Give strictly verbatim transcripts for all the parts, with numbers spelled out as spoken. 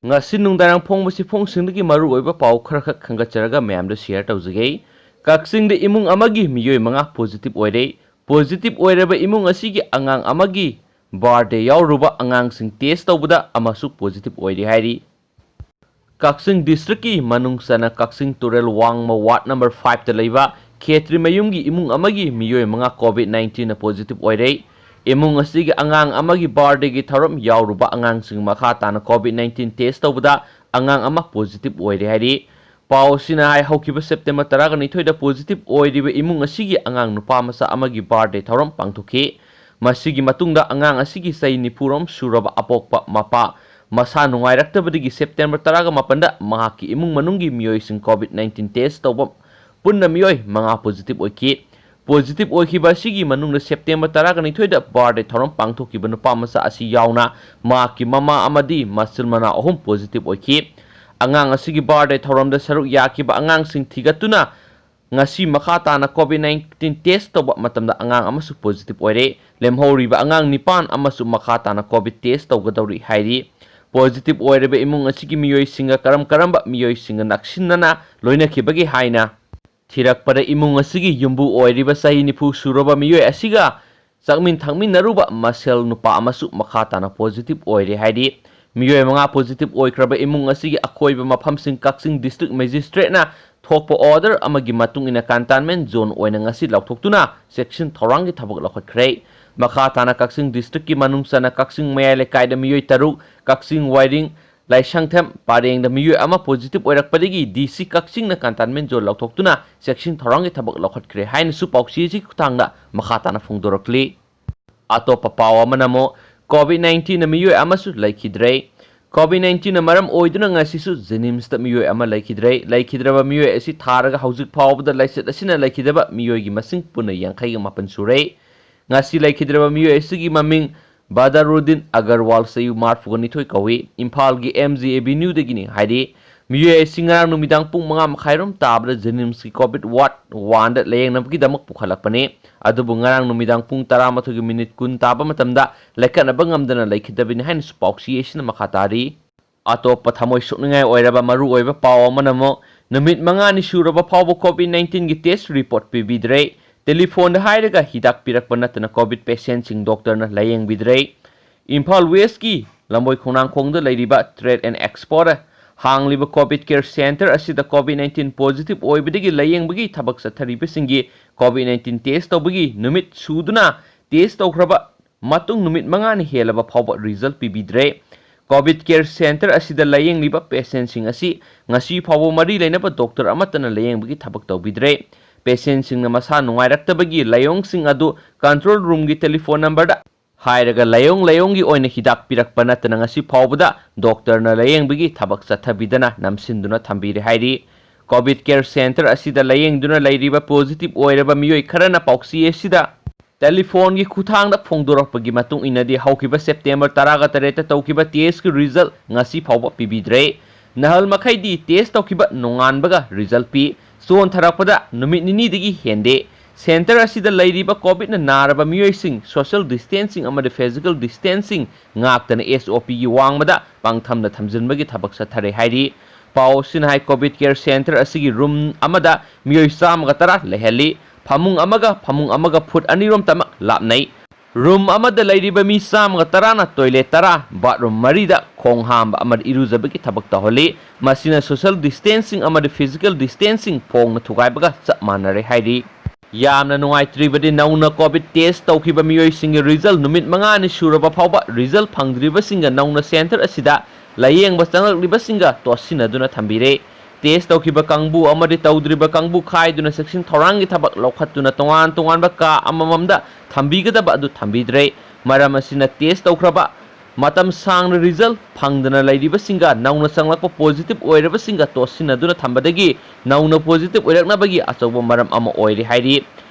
ꯉꯁꯤ ꯅꯨꯡꯗꯥꯡ ꯐꯣꯡꯕ ꯁꯤꯐꯣꯡꯁꯤꯡꯗꯒꯤ ꯃꯔꯨꯑꯣꯏꯕ ꯄꯥꯎ ꯈꯔꯈꯛ ꯈꯟꯒꯠꯆꯔꯒ ꯃꯌꯥꯝꯗ ꯁꯤꯌꯔ ꯇꯧꯖꯒꯦ꯫ ꯀꯛꯆꯤꯡꯗ ꯏꯃꯨꯡ ꯑꯃꯒꯤ ꯃꯤꯑꯣꯏ ꯃꯉꯥ ꯄꯣꯖꯤꯇꯤꯚ ꯑꯣꯏꯔꯦ꯫ ꯄꯣꯖꯤꯇꯤꯚ ꯑꯣꯏꯔꯕ ꯏꯃꯨꯡ ꯑꯁꯤꯒꯤ ꯑꯉꯥꯡ ꯑꯃꯒꯤ ꯕꯥꯔꯗꯦ ꯌꯥꯎꯔꯨꯕ ꯑꯉꯥꯡꯁꯤꯡ ꯇꯦꯁ ꯇꯧꯕꯗ ꯑꯃꯁꯨ ꯄꯣꯖꯤꯇꯤꯚ ꯑꯣꯏꯔꯦ ꯍꯥꯏꯔꯤ꯫ ꯀꯛꯆꯤꯡ ꯗꯤꯁꯇ꯭ꯔꯤꯛꯀꯤ ꯃꯅꯨꯡ ꯆꯟꯅ ꯀꯛꯆꯤꯡ ꯇꯨꯔꯦꯜ ꯋꯥꯡꯃ ꯋꯥꯔꯗ ꯅꯝꯕꯔ ꯐꯥꯏꯚꯇ ꯂꯩꯕ ꯈꯦꯇ꯭ꯔꯤꯃꯌꯨꯝꯒꯤ ꯏꯃꯨꯡ ꯑꯃꯒꯤ ꯃꯤꯑꯣꯏ ꯃꯉꯥ ꯀꯣꯚꯤꯗ ꯅꯥꯏꯟꯇꯤꯟꯅ ꯄꯣꯖꯤꯇꯤꯚ ꯑꯣꯏꯔꯦ꯫ ꯏꯃꯨꯡ ꯑꯁꯤꯒꯤ ꯑꯉꯥꯡ ꯑꯃꯒꯤ ꯕꯥꯔꯗꯦꯒꯤ ꯊꯧꯔꯝ ꯌꯥꯎꯔꯨꯕ ꯑꯉꯥꯡꯁꯤꯡ ꯃꯈꯥ ꯇꯥꯅ ꯀꯣꯚꯤꯗ ꯅꯥꯏꯟꯇꯤꯟ ꯇꯦꯁ ꯇꯧꯕꯗ ꯑꯉꯥꯡ ꯑꯃ ꯄꯣꯖꯤꯇꯤꯚ ꯑꯣꯏꯔꯦ ꯍꯥꯏꯔꯤ꯫ ꯄꯥꯎ ꯑꯁꯤꯅ ꯍꯥꯏ, ꯍꯧꯈꯤꯕ ꯁꯦꯞꯇꯦꯝꯕꯔ ꯇꯔꯥꯒ ꯅꯤꯊꯣꯏꯗ ꯄꯣꯖꯤꯇꯤꯚ ꯑꯣꯏꯔꯤꯕ ꯏꯃꯨꯡ ꯑꯁꯤꯒꯤ ꯑꯉꯥꯡ ꯅꯨꯄꯥ ꯃꯆꯥ ꯑꯃꯒꯤ ꯕꯥꯔꯗꯦ ꯊꯧꯔꯝ ꯄꯥꯡꯊꯣꯛꯈꯤ꯫ ꯃꯁꯤꯒꯤ ꯃꯇꯨꯡꯗ ꯑꯉꯥꯡ ꯑꯁꯤꯒꯤ ꯆꯍꯤ ꯅꯤꯐꯨꯔꯣꯝ ꯁꯨꯔꯕ ꯑꯄꯣꯛꯄ ꯃꯄꯥ ꯃꯁꯥ ꯅꯨꯡꯉꯥꯏꯔꯛꯇꯕꯗꯒꯤ ꯁꯦꯞꯇꯦꯝꯕꯔ ꯇꯔꯥꯒ ꯃꯥꯄꯟꯗ ꯃꯍꯥꯛꯀꯤ ꯏꯃꯨꯡ ꯃꯅꯨꯡꯒꯤ ꯃꯤꯑꯣꯏꯁꯤꯡ ꯀꯣꯚꯤꯗ ꯅꯥꯏꯟꯇꯤꯟ ꯇꯦꯁ ꯇꯧꯕ ꯄꯨꯟꯅ ꯃꯤꯑꯣꯏ ꯃꯉꯥ ꯄꯣꯖꯤꯇꯤꯚ ꯑꯣꯏꯈꯤ꯫ ꯄꯣꯖꯤꯇꯤꯚ ꯑꯣꯏꯈꯤꯕ ꯑꯁꯤꯒꯤ ꯃꯅꯨꯡꯗ ꯁꯦꯞꯇꯦꯝꯕꯔ ꯇꯔꯥꯒ ꯅꯤꯊꯣꯏꯗ ꯕꯥꯔꯗꯦ ꯊꯧꯔꯝ ꯄꯥꯡꯊꯣꯛꯈꯤꯕ ꯅꯨꯄꯥ ꯃꯆꯥ ꯑꯁꯤ ꯌꯥꯎꯅ ꯃꯍꯥꯛꯀꯤ ꯃꯃꯥ ꯑꯃꯗꯤ ꯃꯆꯤꯟ ꯃꯅꯥꯎ ꯑꯍꯨꯝ ꯄꯣꯖꯤꯇꯤꯚ ꯑꯣꯏꯈꯤ꯫ ꯑꯉꯥꯡ ꯑꯁꯤꯒꯤ ꯕꯥꯔꯗꯦ ꯊꯧꯔꯝꯗ ꯁꯔꯨꯛ ꯌꯥꯈꯤꯕ ꯑꯉꯥꯡꯁꯤꯡ ꯊꯤꯒꯠꯇꯨꯅ ꯉꯁꯤ ꯃꯈꯥ ꯇꯥꯅ ꯀꯣꯚꯤꯗ ꯅꯥꯏꯟꯇꯤꯟ ꯇꯦꯁ ꯇꯧꯕ ꯃꯇꯝꯗ ꯑꯉꯥꯡ ꯑꯃꯁꯨ ꯄꯣꯖꯤꯇꯤꯚ ꯑꯣꯏꯔꯦ꯫ ꯂꯦꯝꯍꯧꯔꯤꯕ ꯑꯉꯥꯡ ꯅꯤꯄꯥꯟ ꯑꯃꯁꯨ ꯃꯈꯥ ꯇꯥꯅ ꯀꯣꯚꯤꯗ ꯇꯦꯁ ꯇꯧꯒꯗꯧꯔꯤ ꯍꯥꯏꯔꯤ꯫ ꯄꯣꯖꯤꯇꯤꯚ ꯑꯣꯏꯔꯕ ꯏꯃꯨꯡ ꯑꯁꯤꯒꯤ ꯃꯤꯑꯣꯏꯁꯤꯡꯒ ꯀꯔꯝ ꯀꯔꯝꯕ ꯃꯤꯑꯣꯏꯁꯤꯡꯒ ꯅꯛꯁꯤꯟꯅꯅ ꯂꯣꯏꯅꯈꯤꯕꯒꯦ ꯍꯥꯏꯅ ꯊꯤꯔꯛꯄꯗ, ꯏꯃꯨꯡ ꯑꯁꯤꯒꯤ ꯌꯨꯝꯕꯨ ꯑꯣꯏꯔꯤꯕ ꯆꯍꯤ ꯅꯤꯐꯨ ꯁꯨꯔꯕ ꯃꯤꯑꯣꯏ ꯑꯁꯤꯒ ꯆꯥꯛꯃꯤꯟ ꯊꯛꯃꯤꯟꯅꯔꯨꯕ ꯃꯁꯦꯜ ꯅꯨꯄꯥ ꯑꯃꯁꯨ ꯃꯈꯥ ꯇꯥꯅ ꯄꯣꯖꯤꯇꯤꯚ ꯑꯣꯏꯔꯦ ꯍꯥꯏꯔꯤ꯫ ꯃꯤꯑꯣꯏ ꯃꯉꯥ ꯄꯣꯖꯤꯇꯤꯚ ꯑꯣꯏꯈ꯭ꯔꯕ ꯏꯃꯨꯡ ꯑꯁꯤꯒꯤ ꯑꯀꯣꯏꯕ ꯃꯐꯝꯁꯤꯡ ꯀꯛꯆꯤꯡ ꯗꯤꯁꯇ꯭ꯔꯤꯛ ꯃꯦꯖꯤꯁꯇ꯭ꯔꯦꯠꯅ ꯊꯣꯛꯄ ꯑꯣꯔꯗꯔ ꯑꯃꯒꯤ ꯃꯇꯨꯡ ꯏꯟꯅ ꯀꯟꯇꯦꯟꯃꯦꯟ ꯖꯣꯟ ꯑꯣꯏꯅ ꯉꯁꯤ ꯂꯥꯎꯊꯣꯛꯇꯨꯅ ꯆꯦꯛꯁꯤꯟ ꯊꯧꯔꯥꯡꯒꯤ ꯊꯕꯛ ꯂꯧꯈꯠꯈ꯭ꯔꯦ꯫ ꯃꯈꯥ ꯇꯥꯅ ꯀꯛꯆꯤꯡ ꯗꯤꯁꯇ꯭ꯔꯤꯛꯀꯤ ꯃꯅꯨꯡ ꯆꯟꯅ ꯀꯛꯆꯤꯡ ꯃꯌꯥꯏ ꯂꯩꯀꯥꯏꯗ ꯃꯤꯑꯣꯏ ꯇꯔꯨꯛ, ꯀꯛꯆꯤꯡ ꯋꯥꯏꯔꯤꯡ ꯂꯥꯏꯁꯪꯊꯦꯝ ꯄꯔꯦꯡꯗ ꯃꯤꯑꯣꯏ ꯑꯃ ꯄꯣꯖꯤꯇꯤꯚ ꯑꯣꯏꯔꯛꯄꯗꯒꯤ ꯗꯤ ꯁꯤ ꯀꯛꯆꯤꯡꯅ ꯀꯟꯇꯦꯟꯃꯦꯟ ꯖꯣꯟ ꯂꯥꯎꯊꯣꯛꯇꯨꯅ ꯆꯦꯛꯁꯤꯟ ꯊꯧꯔꯥꯡꯒꯤ ꯊꯕꯛ ꯂꯧꯈꯠꯈ꯭ꯔꯦ ꯍꯥꯏꯅꯁꯨ ꯄꯥꯎꯆꯦ ꯑꯁꯤꯒꯤ ꯈꯨꯠꯊꯥꯡꯗ ꯃꯈꯥ ꯇꯥꯅ ꯐꯣꯡꯗꯣꯔꯛꯂꯤ꯫ ꯑꯇꯣꯞꯄ ꯄꯥꯎ ꯑꯃꯅ ꯑꯃꯨꯛ ꯀꯣꯚꯤꯗ ꯅꯥꯏꯟꯇꯤꯟꯅ ꯃꯤꯑꯣꯏ ꯑꯃꯁꯨ ꯂꯩꯈꯤꯗ꯭ꯔꯦ꯫ ꯀꯣꯚꯤꯗ ꯅꯥꯏꯟꯇꯤꯟꯅ ꯃꯔꯝ ꯑꯣꯏꯗꯨꯅ ꯉꯁꯤꯁꯨ ꯖꯦꯅꯤꯝꯁꯇ ꯃꯤꯑꯣꯏ ꯑꯃ ꯂꯩꯈꯤꯗ꯭ꯔꯦ꯫ ꯂꯩꯈꯤꯗ꯭ꯔꯕ ꯃꯤꯑꯣꯏ ꯑꯁꯤ ꯊꯥꯔꯒ ꯍꯧꯖꯤꯛ ꯐꯥꯎꯕꯗ ꯂꯥꯏꯆꯠ ꯑꯁꯤꯅ ꯂꯩꯈꯤꯗꯕ ꯃꯤꯑꯣꯏꯒꯤ ꯃꯁꯤꯡ ꯄꯨꯟꯅ ꯌꯥꯡꯈꯩꯒ ꯃꯥꯄꯟ ꯁꯨꯔꯦ꯫ ꯉꯁꯤ ꯂꯩꯈꯤꯗ꯭ꯔꯕ ꯃꯤꯑꯣꯏ ꯑꯁꯤꯒꯤ ꯃꯃꯤꯡ ꯕꯗꯔꯨꯗꯤꯟ ꯑꯒꯔꯋꯥꯜ, ꯆꯍꯤ ꯃꯔꯤꯐꯨꯒ ꯅꯤꯊꯣꯏ ꯀꯧꯏ꯫ ꯏꯝꯐꯥꯜꯒꯤ ꯑꯦꯝ ꯖꯤ ꯑꯦꯚꯤꯅ꯭ꯌꯨꯗꯒꯤꯅꯤ ꯍꯥꯏꯔꯤ꯫ ꯃꯤꯑꯣꯏ ꯑꯁꯤ ꯉꯔꯥꯡ ꯅꯨꯃꯤꯗꯥꯡ ꯄꯨꯡ ꯃꯉꯥ ꯃꯈꯥꯏꯔꯣꯝ ꯇꯥꯕꯗ ꯖꯦꯅꯤꯝꯁꯀꯤ ꯀꯣꯚꯤꯗ ꯋꯥꯔꯗ ꯋꯥꯟꯗ ꯂꯥꯌꯦꯡꯅꯕꯒꯤꯗꯃꯛ ꯄꯨꯈꯠꯂꯛꯄꯅꯤ꯫ ꯑꯗꯨꯕꯨ ꯉꯔꯥꯡ ꯅꯨꯃꯤꯗꯥꯡ ꯄꯨꯡ ꯇꯔꯥꯃꯥꯊꯣꯏꯒꯤ ꯃꯤꯅꯤꯠ ꯀꯨꯟ ꯇꯥꯕ ꯃꯇꯝꯗ ꯂꯥꯏꯀꯠꯅꯕ ꯉꯝꯗꯅ ꯂꯩꯈꯤꯗꯕꯅꯤ ꯍꯥꯏꯅꯁꯨ ꯄꯥꯎꯆꯦ ꯑꯁꯤꯅ ꯃꯈꯥ ꯇꯥꯔꯤ꯫ ꯑꯇꯣꯞꯄ ꯊꯃꯣꯏ ꯁꯣꯛꯅꯤꯡꯉꯥꯏ ꯑꯣꯏꯔꯕ ꯃꯔꯨꯑꯣꯏꯕ ꯄꯥꯎ ꯑꯃꯅ ꯑꯃꯨꯛ, ꯅꯨꯃꯤꯠ ꯃꯉꯥꯅꯤ ꯁꯨꯔꯕ ꯐꯥꯎꯕ COVID nineteen ꯒꯤ test report ꯄꯤꯕꯤꯗ꯭ꯔꯦ꯫ Telephone ꯗ ꯍꯥꯏꯔꯒ ꯍꯤꯗꯥꯛ ꯄꯤꯔꯛꯄ ꯅꯠꯇꯅ COVID patient ꯁꯤꯡ doctor ꯅ ꯂꯥꯌꯦꯡꯕꯤꯗ꯭ꯔꯦ꯫ ꯏꯝꯐꯥꯜ West ꯀꯤ ꯂꯝꯕꯣꯏ ꯈꯣꯡꯅꯥꯡꯈꯣꯡꯗ ꯂꯩꯔꯤꯕ Trade and Expo the ꯍꯥꯡꯂꯤꯕ COVID Care Center ꯑꯁꯤꯗ COVID nineteen positive ꯑꯣꯏꯕꯗꯒꯤ ꯂꯥꯌꯦꯡꯕꯒꯤ ꯊꯕꯛ ꯆꯠꯊꯔꯤꯕꯁꯤꯡꯒꯤ COVID nineteen test ꯇꯧꯕꯒꯤ ꯅꯨꯃꯤꯠ ꯁꯨꯗꯨꯅ test ꯇꯧꯈ꯭ꯔꯕ ꯃꯇꯨꯡ ꯅꯨꯃꯤꯠ ꯃꯉꯥꯅꯤ ꯍꯦꯜꯂꯕ ꯐꯥꯎꯕ result ꯄꯤꯕꯤꯗ꯭ꯔꯦ꯫ COVID Care Center ꯑꯁꯤꯗ ꯂꯥꯌꯦꯡꯂꯤꯕ patient ꯁꯤꯡ ꯑꯁꯤ ꯉꯁꯤ ꯐꯥꯎꯕ ꯃꯔꯤ ꯂꯩꯅꯕ doctor ꯑꯃꯠꯇꯅ ꯂꯥꯌꯦꯡꯕꯒꯤ ꯊꯕꯛ ꯇꯧꯕꯤꯗ꯭ꯔꯦ꯫ Patient ꯁꯤꯡꯅ ꯃꯁꯥ ꯅꯨꯡꯉꯥꯏꯔꯛꯇꯕꯒꯤ ꯂꯥꯏꯑꯣꯡꯁꯤꯡ ꯑꯗꯨ control room ꯒꯤ telephone number ꯗ ꯍꯥꯏꯔꯒ ꯂꯥꯏꯑꯣꯡ ꯂꯥꯏꯑꯣꯡꯒꯤ ꯑꯣꯏꯅ ꯍꯤꯗꯥꯛ ꯄꯤꯔꯛꯄ ꯅꯠꯇꯅ ꯉꯁꯤ ꯐꯥꯎꯕꯗ doctor ꯅ ꯂꯥꯌꯦꯡꯕꯒꯤ ꯊꯕꯛ ꯆꯠꯊꯕꯤꯗꯅ ꯅꯝꯁꯤꯟꯗꯨꯅ ꯊꯝꯕꯤꯔꯦ ꯍꯥꯏꯔꯤ꯫ COVID Care Center ꯑꯁꯤꯗ ꯂꯥꯌꯦꯡꯗꯨꯅ ꯂꯩꯔꯤꯕ positive ꯑꯣꯏꯔꯕ ꯃꯤꯑꯣꯏ ꯈꯔꯅ ꯄꯥꯎꯆꯦ ꯑꯁꯤꯗ telephone ꯒꯤ ꯈꯨꯠꯊꯥꯡꯗ ꯐꯣꯡꯗꯣꯔꯛꯄꯒꯤ ꯃꯇꯨꯡ ꯏꯟꯅꯗꯤ, ꯍꯧꯈꯤꯕ September ꯇꯔꯥꯒ ꯇꯔꯦꯠꯇ ꯇꯧꯈꯤꯕ test ꯀꯤ result ꯉꯁꯤ ꯐꯥꯎꯕ ꯄꯤꯕꯤꯗ꯭ꯔꯦ꯫ ꯅꯍꯥꯜ ꯃꯈꯩꯗꯤ test ꯇꯧꯈꯤꯕ ꯅꯣꯡꯉꯥꯟꯕꯒ result ꯄꯤ꯫ ꯆꯣꯟꯊꯔꯛꯄꯗ ꯅꯨꯃꯤꯠ ꯅꯤꯅꯤꯗꯒꯤ ꯍꯦꯟꯗꯦ꯫ Center ꯑꯁꯤꯗ ꯂꯩꯔꯤꯕ COVID ꯅ ꯅꯥꯔꯕ ꯃꯤꯑꯣꯏꯁꯤꯡ social distancing ꯑꯃꯗꯤ physical distancing ꯉꯥꯛꯇꯅ SOP ꯒꯤ ꯋꯥꯡꯃꯗ ꯄꯥꯡꯊꯝꯅ ꯊꯝꯖꯤꯟꯕꯒꯤ ꯊꯕꯛ ꯆꯠꯊꯔꯦ ꯍꯥꯏꯔꯤ꯫ ꯄꯥꯎ ꯑꯁꯤꯅ ꯍꯥꯏ, COVID Care Center ꯑꯁꯤꯒꯤ room ꯑꯃꯗ ꯃꯤꯑꯣꯏ ꯆꯥꯝꯃꯒ ꯇꯔꯥ ꯂꯩꯍꯜꯂꯤ꯫ ꯐꯃꯨꯡ ꯑꯃꯒ ꯐꯃꯨꯡ ꯑꯃꯒ foot ꯑꯅꯤꯔꯣꯝꯇꯃꯛ ꯂꯥꯞꯅꯩ꯫ Room ꯑꯃꯗ ꯂꯩꯔꯤꯕ ꯃꯤ ꯆꯥꯝꯃꯒ ꯇꯔꯥꯅ toilet ꯇꯔꯥ, bathroom ꯃꯔꯤꯗ ꯈꯣꯡ ꯍꯥꯝꯕ ꯑꯃꯗꯤ ꯏꯔꯨꯖꯕꯒꯤ ꯊꯕꯛ ꯇꯧꯍꯜꯂꯤ꯫ ꯃꯁꯤꯅ social distancing ꯑꯃꯗꯤ physical distancing ꯐꯣꯡꯅ ꯊꯨꯒꯥꯏꯕꯒ ꯆꯞ ꯃꯥꯟꯅꯔꯦ ꯍꯥꯏꯔꯤ꯫ ꯌꯥꯝꯅ ꯅꯨꯡꯉꯥꯏꯇ꯭ꯔꯤꯕꯗꯤ, ꯅꯧꯅ COVID test ꯇꯧꯈꯤꯕ ꯃꯤꯑꯣꯏꯁꯤꯡꯒꯤ result ꯅꯨꯃꯤꯠ ꯃꯉꯥꯅꯤ ꯁꯨꯔꯕ ꯐꯥꯎꯕ result ꯐꯪꯗ꯭ꯔꯤꯕꯁꯤꯡꯒ ꯅꯧꯅ center ꯑꯁꯤꯗ ꯂꯥꯌꯦꯡꯕ ꯆꯪꯂꯛꯂꯤꯕꯁꯤꯡꯒ ꯇꯣꯠꯁꯤꯟꯅꯗꯨꯅ ꯊꯝꯕꯤꯔꯦ꯫ Test ꯇꯧꯈꯤꯕ ꯀꯥꯡꯕꯨ ꯑꯃꯗꯤ ꯇꯧꯗ꯭ꯔꯤꯕ ꯀꯥꯡꯕꯨ ꯈꯥꯏꯗꯨꯅ ꯆꯦꯛꯁꯤꯟ ꯊꯧꯔꯥꯡꯒꯤ ꯊꯕꯛ ꯂꯧꯈꯠꯇꯨꯅ ꯇꯣꯉꯥꯟ ꯇꯣꯉꯥꯟꯕ ꯀꯥ ꯑꯃꯃꯝꯗ ꯊꯝꯕꯤꯒꯗꯕ ꯑꯗꯨ ꯊꯝꯕꯤꯗ꯭ꯔꯦ꯫ ꯃꯔꯝ ꯑꯁꯤꯅ, test ꯇꯧꯈ꯭ꯔꯕ ꯃꯇꯝ ꯁꯥꯡꯅ result ꯐꯪꯗꯅ ꯂꯩꯔꯤꯕꯁꯤꯡꯒ ꯅꯧꯅ ꯆꯪꯂꯛꯄ positive ꯑꯣꯏꯔꯕꯁꯤꯡꯒ ꯇꯣꯠꯁꯤꯟꯅꯗꯨꯅ ꯊꯝꯕꯗꯒꯤ ꯅꯧꯅ positive ꯑꯣꯏꯔꯛꯅꯕꯒꯤ ꯑꯆꯧꯕ ꯃꯔꯝ ꯑꯃ ꯑꯣꯏꯔꯦ ꯍꯥꯏꯔꯤ꯫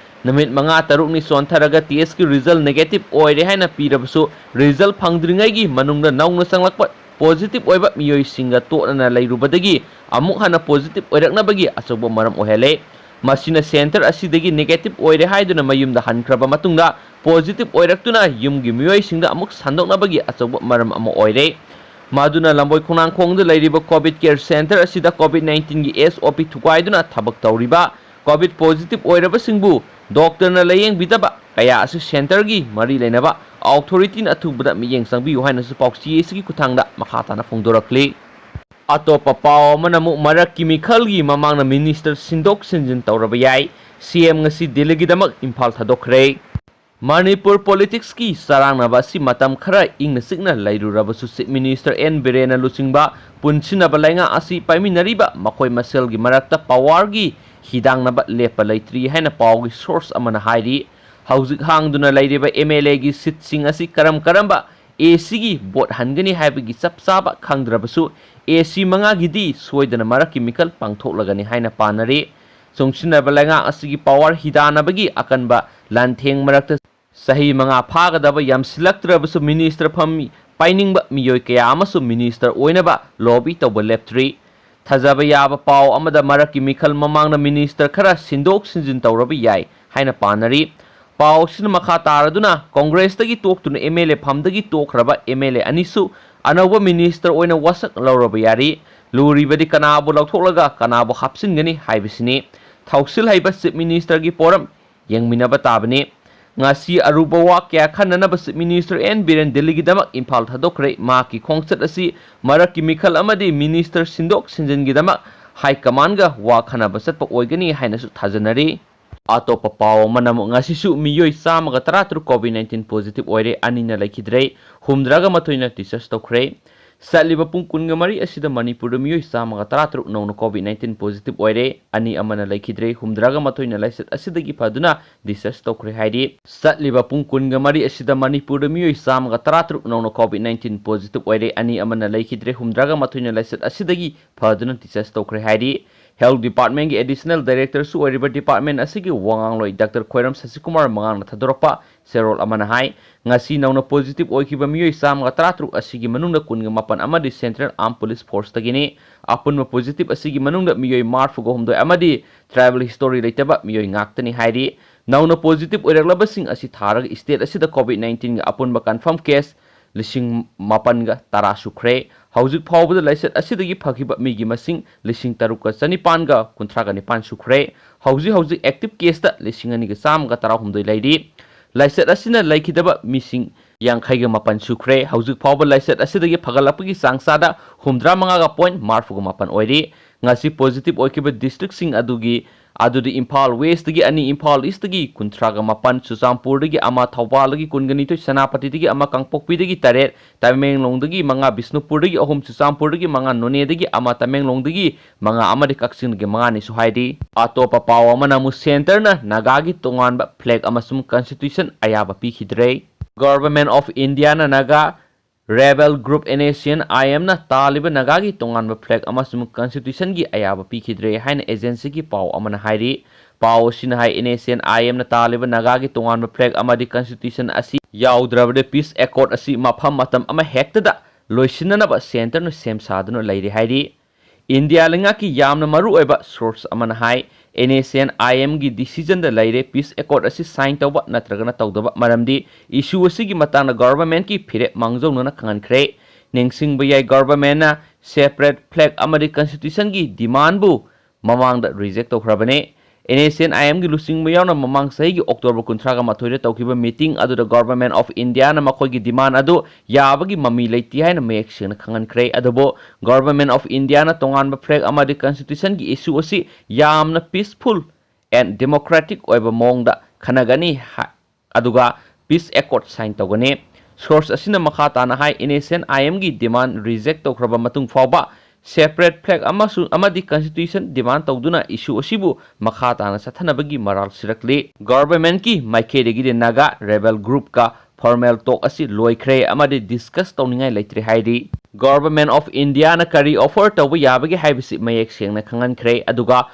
ꯅꯨꯃꯤꯠ ꯃꯉꯥ ꯇꯔꯨꯛꯅꯤ ꯆꯣꯟꯊꯔꯒ test ꯀꯤ result negative ꯑꯣꯏꯔꯦ ꯍꯥꯏꯅ ꯄꯤꯔꯕꯁꯨ, result ꯐꯪꯗ꯭ꯔꯤꯉꯩꯒꯤ ꯃꯅꯨꯡꯗ ꯅꯧꯅ ꯆꯪꯂꯛꯄ positive ꯑꯣꯏꯕ ꯃꯤꯑꯣꯏꯁꯤꯡꯒ ꯇꯣꯠꯅꯅ ꯂꯩꯔꯨꯕꯗꯒꯤ ꯑꯃꯨꯛ ꯍꯟꯅ positive ꯑꯣꯏꯔꯛꯅꯕꯒꯤ ꯑꯆꯧꯕ ꯃꯔꯝ ꯑꯣꯏꯍꯜꯂꯦ꯫ ꯃꯁꯤꯅ center ꯑꯁꯤꯗꯒꯤ negative ꯑꯣꯏꯔꯦ ꯍꯥꯏꯗꯨꯅ ꯃꯌꯨꯝꯗ ꯍꯟꯈ꯭ꯔꯕ ꯃꯇꯨꯡꯗ positive ꯑꯣꯏꯔꯛꯇꯨꯅ ꯌꯨꯝꯒꯤ ꯃꯤꯑꯣꯏꯁꯤꯡꯗ ꯑꯃꯨꯛ ꯁꯟꯗꯣꯛꯅꯕꯒꯤ ꯑꯆꯧꯕ ꯃꯔꯝ ꯑꯃ ꯑꯣꯏꯔꯦ꯫ ꯃꯗꯨꯅ ꯂꯝꯕꯣꯏ ꯈꯣꯡꯅꯥꯡꯈꯣꯡꯗ ꯂꯩꯔꯤꯕ COVID care center ꯑꯁꯤꯗ COVID nineteenꯒꯤ SOP ꯊꯨꯒꯥꯏꯗꯨꯅ ꯊꯕꯛ ꯇꯧꯔꯤꯕ COVID positive ꯑꯣꯏꯔꯕꯁꯤꯡꯕꯨ doctorꯅ ꯂꯥꯌꯦꯡꯕꯤꯗꯕ ꯀꯌꯥ ꯑꯁꯤ centreꯒꯤ ꯃꯔꯤ ꯂꯩꯅꯕ authorityꯅ ꯑꯊꯨꯕꯗ ꯃꯤꯠꯌꯦꯡ ꯆꯪꯕꯤꯌꯨ ꯍꯥꯏꯅꯁꯨ ꯄꯥꯎꯆꯦ ꯑꯁꯤꯒꯤ ꯈꯨꯠꯊꯥꯡꯗ ꯃꯈꯥ ꯇꯥꯅ ꯐꯣꯡꯗꯣꯔꯛꯂꯤ꯫ ꯑꯇꯣꯞꯄ ꯄꯥꯎ ꯑꯃꯅ ꯑꯃꯨꯛ ꯃꯔꯛꯀꯤ ꯃꯤꯈꯜꯒꯤ ꯃꯃꯥꯡꯗ minister ꯁꯤꯟꯗꯣꯛ ꯁꯤꯟꯖꯤꯟ ꯇꯧꯔꯕ ꯌꯥꯏ꯫ CM ꯉꯁꯤ ꯗꯤꯜꯂꯤꯒꯤꯗꯃꯛ ꯏꯝꯐꯥꯜ ꯊꯥꯗꯣꯛꯈ꯭ꯔꯦ꯫ ꯃꯅꯤꯄꯨꯔ politicsꯀꯤ ꯆꯔꯥꯡꯅꯕ ꯑꯁꯤ ꯃꯇꯝ ꯈꯔ ꯏꯪꯅ ꯆꯤꯛꯅ ꯂꯩꯔꯨꯔꯕꯁꯨ Chief Minister N ꯕꯤꯔꯦꯟꯅ ꯂꯨꯆꯤꯡꯕ ꯄꯨꯟꯁꯤꯟꯅꯕ ꯂꯩꯉꯥꯛ ꯑꯁꯤ ꯄꯥꯏꯃꯤꯟꯅꯔꯤꯕ ꯃꯈꯣꯏ ꯃꯁꯦꯜꯒꯤ ꯃꯔꯛꯇ powerꯒꯤ ꯍꯤꯗꯥꯡꯅꯕ ꯂꯦꯞꯄ ꯂꯩꯇ꯭ꯔꯤ ꯍꯥꯏꯅ ꯄꯥꯎꯒꯤ source ꯑꯃꯅ ꯍꯥꯏꯔꯤ꯫ ꯍꯧꯖꯤꯛ ꯍꯥꯡꯗꯨꯅ ꯂꯩꯔꯤꯕ MLAꯒꯤ seatꯁꯤꯡ ꯑꯁꯤ ꯀꯔꯝ ꯀꯔꯝꯕ ACꯒꯤ vote ꯍꯟꯒꯅꯤ ꯍꯥꯏꯕꯒꯤ ꯆꯞ ꯆꯥꯕ ꯈꯪꯗ꯭ꯔꯕꯁꯨ, AC ꯃꯉꯥꯒꯤꯗꯤ ꯁꯣꯏꯗꯅ ꯃꯔꯛꯀꯤ ꯃꯤꯈꯜ ꯄꯥꯡꯊꯣꯛꯂꯒꯅꯤ ꯍꯥꯏꯅ ꯄꯥꯅꯔꯤ꯫ ꯆꯨꯡꯁꯤꯟꯅꯕ ꯂꯩꯉꯥꯛ ꯑꯁꯤꯒꯤ power ꯍꯤꯗꯥꯟꯅꯕꯒꯤ ꯑꯀꯟꯕ ꯂꯥꯟꯊꯦꯡ ꯃꯔꯛꯇ ꯆꯍꯤ ꯃꯉꯥ ꯐꯥꯒꯗꯕ ꯌꯥꯝꯁꯤꯜꯂꯛꯇ꯭ꯔꯕꯁꯨ minister ꯐꯝ ꯄꯥꯏꯅꯤꯡꯕ ꯃꯤꯑꯣꯏ ꯀꯌꯥ ꯑꯃꯁꯨ minister ꯑꯣꯏꯅꯕ lobby ꯇꯧꯕ ꯂꯦꯞꯇ꯭ꯔꯤ꯫ ꯊꯥꯖꯕ ꯌꯥꯕ ꯄꯥꯎ ꯑꯃꯗ ꯃꯔꯛꯀꯤ ꯃꯤꯈꯜ ꯃꯃꯥꯡꯗ minister ꯈꯔ ꯁꯤꯟꯗꯣꯛ ꯁꯤꯟꯖꯤꯟ ꯇꯧꯔꯕ ꯌꯥꯏ ꯍꯥꯏꯅ ꯄꯥꯅꯔꯤ꯫ ꯄꯥꯎ ꯑꯁꯤꯅ ꯃꯈꯥ ꯇꯥꯔꯗꯨꯅ Congressꯇꯒꯤ ꯇꯣꯛꯇꯨꯅ MLA ꯐꯝꯗꯒꯤ ꯇꯣꯛꯈ꯭ꯔꯕ MLA ꯑꯅꯤꯁꯨ ꯑꯅꯧꯕ minister ꯑꯣꯏꯅ ꯋꯥꯁꯛ ꯂꯧꯔꯕ ꯌꯥꯔꯤ꯫ ꯂꯨꯔꯤꯕꯗꯤ ꯀꯅꯥꯕꯨ ꯂꯧꯊꯣꯛꯂꯒ ꯀꯅꯥꯕꯨ ꯍꯥꯞꯆꯤꯟꯒꯅꯤ ꯍꯥꯏꯕꯁꯤꯅꯤ꯫ ꯊꯧꯁꯤꯜ ꯍꯩꯕ Chief Ministerꯒꯤ ꯄꯣꯔꯝ ꯌꯦꯡꯃꯤꯟꯅꯕ ꯇꯥꯕꯅꯤ꯫ ꯉꯁꯤ ꯑꯔꯨꯕ ꯋꯥ ꯀꯌꯥ ꯈꯟꯅꯅꯕ Chief Minister N Biren ꯗꯤꯜꯂꯤꯒꯤꯗꯃꯛ Imphal ꯊꯥꯗꯣꯛꯈ꯭ꯔꯦ꯫ ꯃꯍꯥꯛꯀꯤ ꯈꯣꯡꯆꯠ ꯑꯁꯤ ꯃꯔꯛꯀꯤ ꯃꯤꯈꯜ ꯑꯃꯗꯤ minister ꯁꯤꯟꯗꯣꯛ ꯁꯤꯟꯖꯤꯟꯒꯤꯗꯃꯛ high commandꯒ ꯋꯥ ꯈꯟꯅꯕ ꯆꯠꯄ ꯑꯣꯏꯒꯅꯤ ꯍꯥꯏꯅꯁꯨ ꯊꯥꯖꯅꯔꯤ꯫ ꯑꯇꯣꯞꯄ ꯄꯥꯎ ꯑꯃꯅ ꯑꯃꯨꯛ ꯉꯁꯤꯁꯨ ꯃꯤꯑꯣꯏ ꯆꯥꯝꯃꯒ ꯇꯔꯥꯇꯔꯨꯛ COVID nineteen positive ꯑꯣꯏꯔꯦ, ꯑꯅꯤꯅ ꯂꯩꯈꯤꯗ꯭ꯔꯦ, ꯍꯨꯝꯗ꯭ꯔꯥꯒ ꯃꯥꯊꯣꯏꯅ discharge ꯇꯧꯈ꯭ꯔꯦ꯫ ꯆꯠꯂꯤꯕ ꯄꯨꯡ ꯀꯨꯟꯒ ꯃꯔꯤ ꯑꯁꯤꯗ ꯃꯅꯤꯄꯨꯔꯗ ꯃꯤꯑꯣꯏ ꯆꯥꯝꯃꯒ ꯇꯔꯥꯇꯔꯨꯛ ꯅꯧꯅ COVID nineteen positive ꯑꯣꯏꯔꯦ, ꯑꯅꯤ ꯑꯃꯅ ꯂꯩꯈꯤꯗ꯭ꯔꯦ, ꯍꯨꯝꯗ꯭ꯔꯥꯒ ꯃꯥꯊꯣꯏꯅ ꯂꯥꯏꯆꯠ ꯑꯁꯤꯗꯒꯤ ꯐꯗꯨꯅ discharge ꯇꯧꯈ꯭ꯔꯦ ꯍꯥꯏꯔꯤ꯫ ꯆꯠꯂꯤꯕ ꯄꯨꯡ ꯀꯨꯟꯒ ꯃꯔꯤ ꯑꯁꯤꯗ ꯃꯅꯤꯄꯨꯔꯗ ꯃꯤꯑꯣꯏ ꯆꯥꯝꯃꯒ ꯇꯔꯥꯇꯔꯨꯛ ꯅꯧꯅ COVID nineteen positive ꯑꯣꯏꯔꯦ, ꯑꯅꯤ ꯑꯃꯅ ꯂꯩꯈꯤꯗ꯭ꯔꯦ, ꯍꯨꯝꯗ꯭ꯔꯥꯒ ꯃꯥꯊꯣꯏꯅ ꯂꯥꯏꯆꯠ ꯑꯁꯤꯗꯒꯤ ꯐꯗꯨꯅ discharge ꯇꯧꯈ꯭ꯔꯦ ꯍꯥꯏꯔꯤ꯫ Health Departmentꯀꯤ Additional Directorꯁꯨ ꯑꯣꯏꯔꯤꯕ department ꯑꯁꯤꯒꯤ ꯋꯥꯉꯥꯡꯂꯣꯏ Doctor ꯈ꯭ꯋꯥꯏꯔꯝ ꯁꯁꯤꯀꯨꯃꯥꯔ ꯃꯉꯥꯡꯅ ꯊꯥꯗꯣꯔꯛꯄ ꯆꯦꯔꯣꯜ ꯑꯃꯅ ꯍꯥꯏ, ꯉꯁꯤ ꯅꯧꯅ positive ꯑꯣꯏꯈꯤꯕ ꯃꯤꯑꯣꯏ ꯆꯥꯝꯃꯒ ꯇꯔꯥꯇꯔꯨꯛ ꯑꯁꯤꯒꯤ ꯃꯅꯨꯡꯗ ꯀꯨꯟꯒ ꯃꯥꯄꯟ ꯑꯃꯗꯤ Central Armed Police Forceꯇꯒꯤꯅꯤ꯫ ꯑꯄꯨꯟꯕ positive ꯑꯁꯤꯒꯤ ꯃꯅꯨꯡꯗ ꯃꯤꯑꯣꯏ ꯃꯔꯤꯐꯨꯒ ꯍꯨꯝꯗꯣꯏ ꯑꯃꯗꯤ tribal history ꯂꯩꯇꯕ ꯃꯤꯑꯣꯏ ꯉꯥꯛꯇꯅꯤ ꯍꯥꯏꯔꯤ꯫ ꯅꯧꯅ positive ꯑꯣꯏꯔꯛꯂꯕꯁꯤꯡ ꯑꯁꯤ ꯊꯥꯔꯒ state ꯑꯁꯤꯗ COVID nineteenꯒꯤ ꯑꯄꯨꯟꯕ confirm case ꯂꯤꯁꯤꯡ ꯃꯥꯄꯟꯒ ꯇꯔꯥ ꯁꯨꯈ꯭ꯔꯦ꯫ ꯍꯧꯖꯤꯛ ꯐꯥꯎꯕꯗ ꯂꯥꯏꯆꯠ ꯑꯁꯤꯗꯒꯤ ꯐꯈꯤꯕ ꯃꯤꯒꯤ ꯃꯁꯤꯡ ꯂꯤꯁꯤꯡ ꯇꯔꯨꯛꯀ ꯆꯅꯤꯄꯥꯟꯒ ꯀꯨꯟꯊ꯭ꯔꯥꯒ ꯅꯤꯄꯥꯟ ꯁꯨꯈ꯭ꯔꯦ꯫ ꯍꯧꯖꯤꯛ ꯍꯧꯖꯤꯛ active caseꯇ ꯂꯤꯁꯤꯡ ꯑꯅꯤꯒ ꯆꯥꯝꯃꯒ ꯇꯔꯥꯍꯨꯝꯗꯣꯏ ꯂꯩꯔꯤ꯫ ꯂꯥꯏꯆꯠ ꯑꯁꯤꯅ ꯂꯩꯈꯤꯗꯕ ꯃꯤꯁꯤꯡ ꯌꯥꯡꯈꯩꯒ ꯃꯥꯄꯟ ꯁꯨꯈ꯭ꯔꯦ꯫ ꯍꯧꯖꯤꯛ ꯐꯥꯎꯕ ꯂꯥꯏꯆꯠ ꯑꯁꯤꯗꯒꯤ ꯐꯒꯠꯂꯛꯄꯒꯤ ꯆꯥꯡ ꯆꯥꯗ ꯍꯨꯝꯗ꯭ꯔꯥ ꯃꯉꯥꯒ point ꯃꯔꯤꯐꯨꯒ ꯃꯥꯄꯟ ꯑꯣꯏꯔꯤ꯫ ꯉꯁꯤ positive ꯑꯣꯏꯈꯤꯕ districtꯁꯤꯡ ꯑꯗꯨꯒꯤ ꯑꯗꯨꯗꯤ ꯏꯝꯐꯥꯜ Westꯇꯒꯤ ꯑꯅꯤ, ꯏꯝꯐꯥꯜ Eastꯇꯒꯤ ꯀꯨꯟꯊ꯭ꯔꯥꯒ ꯃꯥꯄꯟ, ꯆꯨꯔꯆꯥꯟꯄꯨꯔꯗꯒꯤ ꯑꯃ, ꯊꯧꯕꯥꯜꯗꯒꯤ ꯀꯨꯟꯒ ꯅꯤꯊꯣꯏ, ꯁꯦꯅꯥꯄꯇꯤꯗꯒꯤ ꯑꯃ, ꯀꯥꯡꯄꯣꯛꯄꯤꯗꯒꯤ ꯇꯔꯦꯠ, ꯇꯃꯦꯡꯂꯣꯡꯗꯒꯤ ꯃꯉꯥ, ꯕꯤꯁꯅꯨꯄꯨꯔꯗꯒꯤ ꯑꯍꯨꯝ, ꯆꯨꯔꯆꯥꯟꯄꯨꯔꯗꯒꯤ ꯃꯉꯥ, ꯅꯣꯅꯦꯗꯒꯤ ꯑꯃ, ꯇꯃꯦꯡꯂꯣꯡꯗꯒꯤ ꯃꯉꯥ ꯑꯃꯗꯤ ꯀꯛꯆꯤꯡꯗꯒꯤ ꯃꯉꯥꯅꯤꯁꯨ ꯍꯥꯏꯔꯤ꯫ ꯑꯇꯣꯞꯄ ꯄꯥꯎ ꯑꯃꯅ ꯑꯃꯨꯛ centreꯅ ꯅꯥꯒꯥꯒꯤ ꯇꯣꯉꯥꯟꯕ flag ꯑꯃꯁꯨꯡ constitution ꯑꯌꯥꯕ ꯄꯤꯈꯤꯗ꯭ꯔꯦ꯫ Government of Indiaꯅ Naga rebel group NSCN-IMꯅ ꯇꯥꯜꯂꯤꯕ ꯅꯥꯒꯥꯒꯤ ꯇꯣꯉꯥꯟꯕ flag ꯑꯃꯁꯨꯡ constitutionꯒꯤ ꯑꯌꯥꯕ ꯄꯤꯈꯤꯗ꯭ꯔꯦ ꯍꯥꯏꯅ agencyꯒꯤ ꯄꯥꯎ ꯑꯃꯅ ꯍꯥꯏꯔꯤ꯫ ꯄꯥꯎ ꯑꯁꯤꯅ ꯍꯥꯏ, NSCN-IMꯅ ꯇꯥꯜꯂꯤꯕ ꯅꯥꯒꯥꯒꯤ ꯇꯣꯉꯥꯟꯕ flag ꯑꯃꯗꯤ constitution ꯑꯁꯤ ꯌꯥꯎꯗ꯭ꯔꯕꯗꯤ peace accord ꯑꯁꯤ ꯃꯐꯝ ꯃꯇꯝ ꯑꯃ ꯍꯦꯛꯇꯗ ꯂꯣꯏꯁꯤꯟꯅꯅꯕ centreꯅ ꯁꯦꯝ ꯁꯥꯗꯨꯅ ꯂꯩꯔꯦ ꯍꯥꯏꯔꯤ꯫ ꯏꯟꯗꯤꯌꯥ ꯂꯩꯉꯥꯛꯀꯤ ꯌꯥꯝꯅ ꯃꯔꯨ ꯑꯣꯏꯕ source ꯑꯃꯅ ꯍꯥꯏ, NSCN-IMꯒꯤ decisionꯗ ꯂꯩꯔꯦ peace accord ꯑꯁꯤ sign ꯇꯧꯕ ꯅꯠꯇ꯭ꯔꯒꯅ ꯇꯧꯗꯕ, ꯃꯔꯝꯗꯤ issue ꯑꯁꯤꯒꯤ ꯃꯇꯥꯡꯗ governmentꯀꯤ ꯐꯤꯔꯦꯞ ꯃꯥꯡꯖꯧꯅꯅ ꯈꯪꯍꯟꯈ꯭ꯔꯦ꯫ ꯅꯤꯡꯁꯤꯡꯕ ꯌꯥꯏ, governmentꯅ separate flag ꯑꯃꯗꯤ constitutionꯒꯤ demandꯕꯨ ꯃꯃꯥꯡꯗ reject ꯇꯧꯈ꯭ꯔꯕꯅꯤ꯫ NSCN-IMꯒꯤ ꯂꯨꯆꯤꯡꯕ ꯌꯥꯎꯅ ꯃꯃꯥꯡ ꯆꯍꯤꯒꯤ October ꯀꯨꯟꯊ꯭ꯔꯥꯒ ꯃꯥꯊꯣꯏꯗ ꯇꯧꯈꯤꯕ meeting ꯑꯗꯨꯗ Government of Indiaꯅ ꯃꯈꯣꯏꯒꯤ demand ꯑꯗꯨ ꯌꯥꯕꯒꯤ ꯃꯃꯤ ꯂꯩꯇꯦ ꯍꯥꯏꯅ ꯃꯌꯦꯛ ꯁꯦꯡꯅ ꯈꯪꯍꯟꯈ꯭ꯔꯦ꯫ ꯑꯗꯨꯕꯨ Government of Indiaꯅ ꯇꯣꯉꯥꯟꯕ flag ꯑꯃꯗꯤ constitutionꯒꯤ issue ꯑꯁꯤ ꯌꯥꯝꯅ peaceful and democratic ꯑꯣꯏꯕ ꯃꯑꯣꯡꯗ ꯈꯟꯅꯒꯅꯤ ꯍꯥꯏ, ꯑꯗꯨꯒ peace accord sign ꯇꯧꯒꯅꯤ꯫ Source ꯑꯁꯤꯅ ꯃꯈꯥ ꯇꯥꯅ ꯍꯥꯏ, NSCN-IMꯒꯤ demand reject ꯇꯧꯈ꯭ꯔꯕ ꯃꯇꯨꯡ ꯐꯥꯎꯕ separate flag ꯑꯃꯁꯨꯡ, ꯑꯃꯗꯤ constitution demand ꯇꯧꯗꯨꯅ issue ꯑꯁꯤꯕꯨ ꯃꯈꯥ ꯇꯥꯅ ꯆꯠꯊꯅꯕꯒꯤ ꯃꯔꯥꯜ ꯁꯤꯔꯛꯂꯤ꯫ Governmentꯀꯤ ꯃꯥꯏꯀꯩꯗꯒꯤꯗꯤ ꯅꯥꯒꯥ rebel groupꯀ formal talk ꯑꯁꯤ ꯂꯣꯏꯈ꯭ꯔꯦ ꯑꯃꯗꯤ discuss ꯇꯧꯅꯤꯡꯉꯥꯏ ꯂꯩꯇ꯭ꯔꯦ ꯍꯥꯏꯔꯤ꯫ Government of Indiaꯅ ꯀꯔꯤ offer ꯇꯧꯕ ꯌꯥꯕꯒꯦ ꯍꯥꯏꯕꯁꯤ ꯃꯌꯦꯛ ꯁꯦꯡꯅ ꯈꯪꯍꯟꯈ꯭ꯔꯦ, ꯑꯗꯨꯒ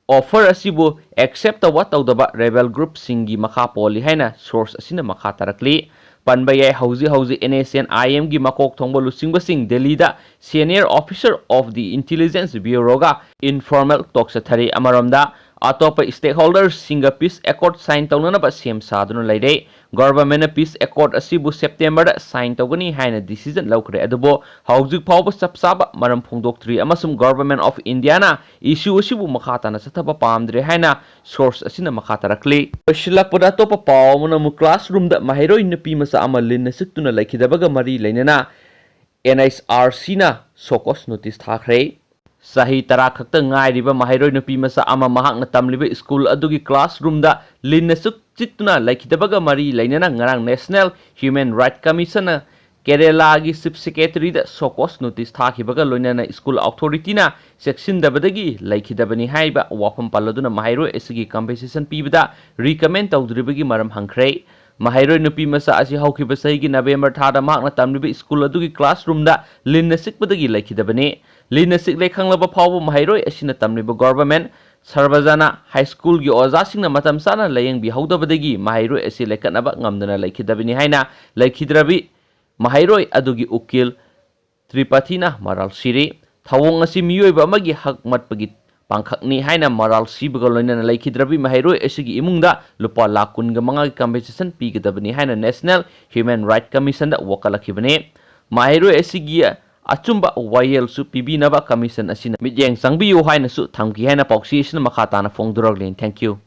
offer ꯑꯁꯤꯕꯨ accept ꯇꯧꯕ ꯇꯧꯗꯕ rebel groupꯁꯤꯡꯒꯤ ꯃꯈꯥ ꯄꯣꯜꯂꯤ ꯍꯥꯏꯅ source ꯑꯁꯤꯅ ꯃꯈꯥ ꯇꯥꯔꯛꯂꯤ꯫ ꯄꯟꯕ ꯌꯥꯏ, ꯍꯧꯖꯤꯛ ꯍꯧꯖꯤꯛ NSCN-IMꯒꯤ ꯃꯀꯣꯛ ꯊꯣꯡꯕ ꯂꯨꯆꯤꯡꯕꯁꯤꯡ ꯗꯦꯜꯂꯤꯗ senior officer of the intelligence bureauꯒ informal talk ꯆꯠꯊꯔꯤ꯫ ꯑꯃꯔꯣꯝꯗ ꯑꯇꯣꯞꯄ stakeholdersꯁꯤꯡꯒ peace accord sign ꯇꯧꯅꯅꯕ ꯁꯦꯝ ꯁꯥꯗꯨꯅ ꯂꯩꯔꯦ꯫ Governmentꯅ peace accord ꯑꯁꯤꯕꯨ Septemberꯗ sign ꯇꯧꯒꯅꯤ ꯍꯥꯏꯅ decision ꯂꯧꯈ꯭ꯔꯦ, ꯑꯗꯨꯕꯨ ꯍꯧꯖꯤꯛ ꯐꯥꯎꯕ ꯆꯞ ꯆꯥꯕ ꯃꯔꯝ ꯐꯣꯡꯗꯣꯛꯇ꯭ꯔꯤ ꯑꯃꯁꯨꯡ Government of Indiaꯅ issue ꯑꯁꯤꯕꯨ ꯃꯈꯥ ꯇꯥꯅ ꯆꯠꯊꯕ ꯄꯥꯝꯗ꯭ꯔꯦ ꯍꯥꯏꯅ source ꯑꯁꯤꯅ ꯃꯈꯥ ꯇꯥꯔꯛꯂꯤ꯫ ꯂꯣꯏꯁꯤꯜꯂꯛꯄꯗ ꯑꯇꯣꯞꯄ ꯄꯥꯎ ꯑꯃꯅ ꯑꯃꯨꯛ classroomꯗ ꯃꯍꯩꯔꯣꯏ ꯅꯨꯄꯤ ꯃꯆꯥ ꯑꯃ ꯂꯤꯟꯅ ꯆꯤꯛꯇꯨꯅ ꯂꯩꯈꯤꯗꯕꯒ ꯃꯔꯤ ꯂꯩꯅꯅ N H R Cꯅ show cause notice ꯊꯥꯈ꯭ꯔꯦ꯫ ꯆꯍꯤ ꯇꯔꯥ ꯈꯛꯇ ꯉꯥꯏꯔꯤꯕ ꯃꯍꯩꯔꯣꯏ ꯅꯨꯄꯤ ꯃꯆꯥ ꯑꯃ ꯃꯍꯥꯛꯅ ꯇꯝꯂꯤꯕ school ꯑꯗꯨꯒꯤ classroomꯗ ꯂꯤꯟꯅ ꯆꯨꯛ ꯆꯤꯛꯇꯨꯅ ꯂꯩꯈꯤꯗꯕꯒ ꯃꯔꯤ ꯂꯩꯅꯅ ꯉꯔꯥꯡ National Human Rights Commissionꯅ ꯀꯦꯔꯦꯂꯥꯒꯤ Chief Secretaryꯗ show cause notice ꯊꯥꯈꯤꯕꯒ ꯂꯣꯏꯅꯅ school authorityꯅ ꯆꯦꯛꯁꯤꯟꯗꯕꯗꯒꯤ ꯂꯩꯈꯤꯗꯕꯅꯤ ꯍꯥꯏꯕ ꯋꯥꯐꯝ ꯄꯜꯂꯗꯨꯅ ꯃꯍꯩꯔꯣꯏ ꯑꯁꯤꯒꯤ compensation ꯄꯤꯕꯗ recommend ꯇꯧꯗ꯭ꯔꯤꯕꯒꯤ ꯃꯔꯝ ꯍꯪꯈ꯭ꯔꯦ꯫ ꯃꯍꯩꯔꯣꯏ ꯅꯨꯄꯤ ꯃꯆꯥ ꯑꯁꯤ ꯍꯧꯈꯤꯕ ꯆꯍꯤꯒꯤ November ꯊꯥꯗ ꯃꯍꯥꯛꯅ ꯇꯝꯂꯤꯕ school ꯑꯗꯨꯒꯤ classroomꯗ ꯂꯤꯟꯅ ꯆꯤꯛꯄꯗꯒꯤ ꯂꯩꯈꯤꯗꯕꯅꯤ꯫ ꯂꯤꯟꯅ ꯆꯤꯛꯂꯦ ꯈꯪꯂꯕ ꯐꯥꯎꯕ ꯃꯍꯩꯔꯣꯏ ꯑꯁꯤꯅ ꯇꯝꯂꯤꯕ Government Sarvajana High Schoolꯒꯤ ꯑꯣꯖꯥꯁꯤꯡꯅ ꯃꯇꯝ ꯆꯥꯅ ꯂꯥꯌꯦꯡꯕꯤꯍꯧꯗꯕꯗꯒꯤ ꯃꯍꯩꯔꯣꯏ ꯑꯁꯤ ꯂꯩꯈꯠꯅꯕ ꯉꯝꯗꯅ ꯂꯩꯈꯤꯗꯕꯅꯤ ꯍꯥꯏꯅ ꯂꯩꯈꯤꯗ꯭ꯔꯕꯤ ꯃꯍꯩꯔꯣꯏ ꯑꯗꯨꯒꯤ ꯎꯀꯤꯜ ꯇ꯭ꯔꯤꯄꯥꯊꯤꯅ ꯃꯔꯥꯜ ꯁꯤꯔꯤ꯫ ꯊꯧꯑꯣꯡ ꯑꯁꯤ ꯃꯤꯑꯣꯏꯕ ꯑꯃꯒꯤ ꯍꯛ ꯃꯠꯄꯒꯤ ꯄꯥꯡꯈꯛꯅꯤ ꯍꯥꯏꯅ ꯃꯔꯥꯜ ꯁꯤꯕꯒ ꯂꯣꯏꯅꯅ ꯂꯩꯈꯤꯗ꯭ꯔꯕꯤ ꯃꯍꯩꯔꯣꯏ ꯑꯁꯤꯒꯤ ꯏꯃꯨꯡꯗ ꯂꯨꯄꯥ ꯂꯥꯈ ꯀꯨꯟꯒ ꯃꯉꯥꯒꯤ compensation ꯄꯤꯒꯗꯕꯅꯤ ꯍꯥꯏꯅ National Human Rights Commissionꯗ ꯋꯥꯀꯠꯂꯛꯈꯤꯕꯅꯤ꯫ ꯃꯍꯩꯔꯣꯏ ꯑꯁꯤꯒꯤ ꯑꯆꯨꯝꯕ ꯋꯥꯌꯦꯜꯁꯨ ꯄꯤꯕꯤꯅꯕ commission ꯑꯁꯤꯅ ꯃꯤꯠꯌꯦꯡ ꯆꯪꯕꯤꯌꯨ ꯍꯥꯏꯅꯁꯨ ꯊꯝꯈꯤ ꯍꯥꯏꯅ ꯄꯥꯎꯆꯦ ꯑꯁꯤꯅ ꯃꯈꯥ ꯇꯥꯅ ꯐꯣꯡꯗꯣꯔꯛꯂꯤ꯫ Thank you꯫